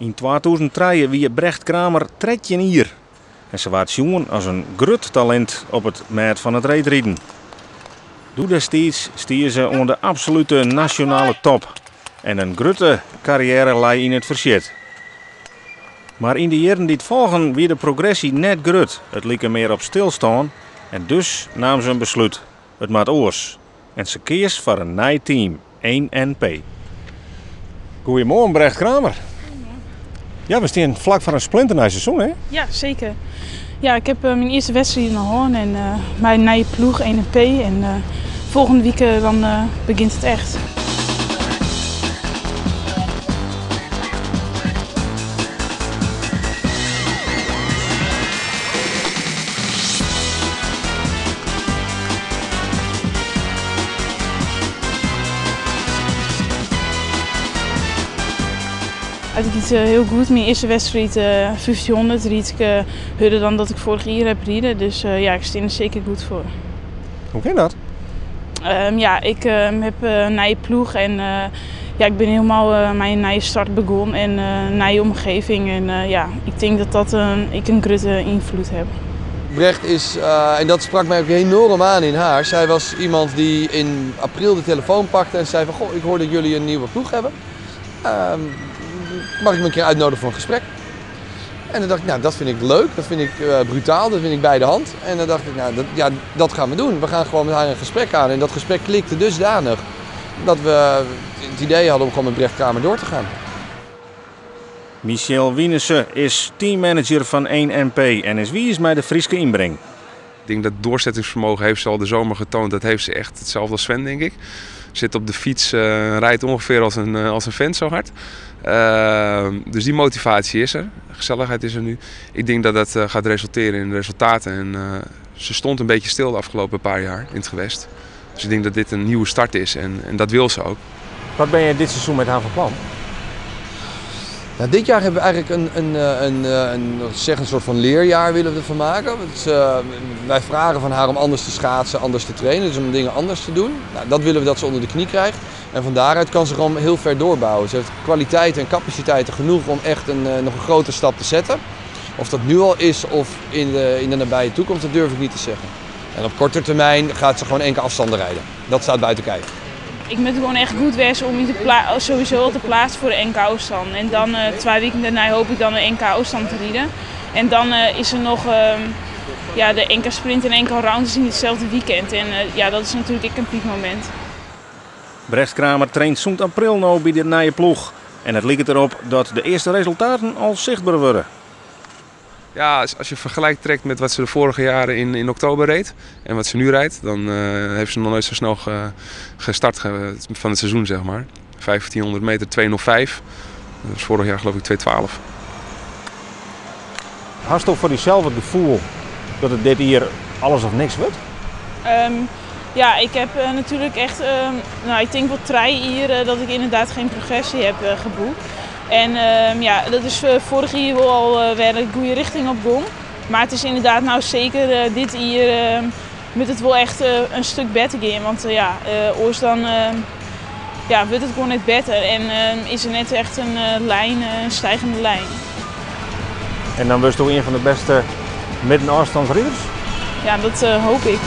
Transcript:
Yn 2003 wie Brecht Kramer 13 jier en se waard sjoen as in grut talint op it mêd fan it reedriden. Doe destiids stie se oan de absolute nasjonale top en in grutte karriêre lei yn it fersjit. Mar yn de jierren dy't folgen wie de progressy net grut, it like mear op stilstân en dus naam se in beslút, it moat oars. En se keas foar in nij team, 1NP. Goeiemoarn Brecht Kramer. Ja, we stean flak foar in splinternij seizoen, hè? Ja, zeker. Ja, ik heb mijn eerste wedstrijd in de hân en mijn nije ploech 1NP. En volgende week dan begint het echt. Het giet heel goed. Mijn eerste wedstrijd 1500 ried ik hurder dan dat ik vorig jaar heb riden. Dus ja, ik sta er zeker goed voor. Hoe kan dat? Ja, ik heb een nieuwe ploeg en ja, ik ben helemaal mijn nieuwe start begonnen en een nieuwe omgeving. En ja, ik denk dat dat ik een grote invloed heb. Brecht is, en dat sprak mij ook enorm aan in haar, zij was iemand die in april de telefoon pakte en zei van goh, ik hoor dat jullie een nieuwe ploeg hebben. Mag ik me een keer uitnodigen voor een gesprek? En dan dacht ik, nou dat vind ik leuk, dat vind ik brutaal, dat vind ik bij de hand. En dan dacht ik, nou dat, ja, dat gaan we doen. We gaan gewoon met haar een gesprek aan. En dat gesprek klikte dusdanig dat we het idee hadden om gewoon met Brecht Kramer door te gaan. Michel Wienese is teammanager van 1NP en is wiis mei de Fryske ynbring. Ik denk dat doorzettingsvermogen heeft ze al de zomer getoond. Dat heeft ze echt hetzelfde als Sven, denk ik. Zit op de fiets, rijdt ongeveer als een vent zo hard. Dus die motivatie is er. Gezelligheid is er nu. Ik denk dat dat gaat resulteren in resultaten. En ze stond een beetje stil de afgelopen paar jaar in het gewest. Dus ik denk dat dit een nieuwe start is en dat wil ze ook. Wat ben je dit seizoen met haar van plan? Nou, dit jaar hebben we eigenlijk een soort van leerjaar willen we ervan maken. Dus, wij vragen van haar om anders te schaatsen, anders te trainen, dus om dingen anders te doen. Nou, dat willen we dat ze onder de knie krijgt. En van daaruit kan ze gewoon heel ver doorbouwen. Ze heeft kwaliteiten en capaciteiten genoeg om echt nog een grote stap te zetten. Of dat nu al is of in de nabije toekomst, dat durf ik niet te zeggen. En op korte termijn gaat ze gewoon enkele afstanden rijden. Dat staat buiten kijf. Ik moet gewoon echt goed wezen om je sowieso al te plaatsen voor de NK afstand. En dan 2 weken daarna hoop ik dan de NK afstand te rijden. En dan is er nog de NK sprint en NK round in hetzelfde weekend. En dat is natuurlijk ook een piekmoment. Brecht Kramer traint zo'n april nou bij de nieuwe ploeg. En het lijkt erop dat de eerste resultaten al zichtbaar worden. Ja, als je vergelijk trekt met wat ze de vorige jaren in oktober reed en wat ze nu rijdt, dan heeft ze nog nooit zo snel gestart van het seizoen. 1500 meter, 2:05. Dat was vorig jaar geloof ik 2:12. Hast je voor jezelf het gevoel dat het dit hier alles of niks wordt? Ja, ik heb natuurlijk echt, ik denk wel 3 hier dat ik inderdaad geen progressie heb geboekt. En dat is vorig jaar wel al weer een goede richting op gong. Maar het is inderdaad nou zeker dit jaar moet het wel echt een stuk beter gaan. Want oors dan wordt het gewoon net beter. En is er net echt een lijn, een stijgende lijn. En dan was je toch een van de beste middenafstandsrijders? Ja, dat hoop ik.